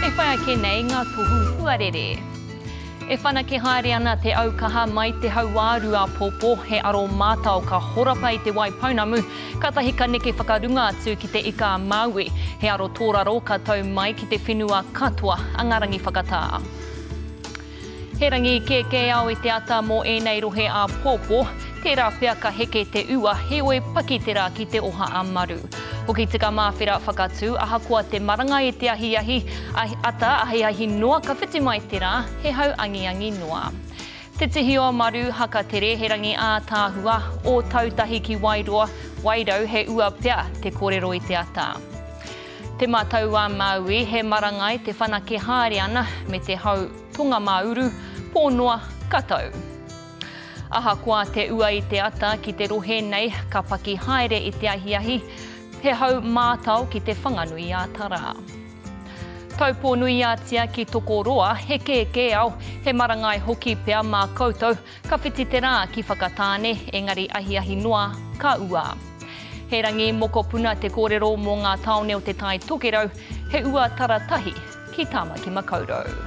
E whai ake nei ngā tohu huarere. E whanake haere ana te aukaha mai te hauāuru āpōpō, he aro mātao ka horapa i Te Waipounamu, kātahi ka neke whakarunga atu ki Te Ika-a-Māui, he aro tōraro ka tau mai ki te whenua katoa a ngā rangi whakatā. He rangi kēkēao i te ata mō ēnei rohe āpōpō, tērā pea ka heke te ua, heoi paki te rā ki te oha a Maru. Hokitika Māwhera Whakatū, ahakoa te marangai i te ahiahi, ata, ahiahi noa ka whiti mai te rā, he hau angiangi noa. Te Tihi o Maru, Hakatere, he rangi ātaahua, Ōtautahi ki Wairoa, Wairau, he ua pea te kōrero i te ata. Te Matau-a-Māui, he marangai te whanake haere ana me te hau tonga mā-uru, pō noa ka tau. Ahakoa te ua i te ata ki te rohe nei, ka paki haere i te ahiahi, he hau mātao ki Te Whanganui-a-Tara. Taupō-nui-a-Tia ki Tokoroa, he kēkēao, he marangai hoki pea mā koutou, Ka whiti te rā ki Whakatāne, engari ahiahi noa, ka ua. He rangi mokopuna te kōrero mō ngā tāone o Te Tai Tokerau, he ua taratahi ki Tāmaki Makaurau.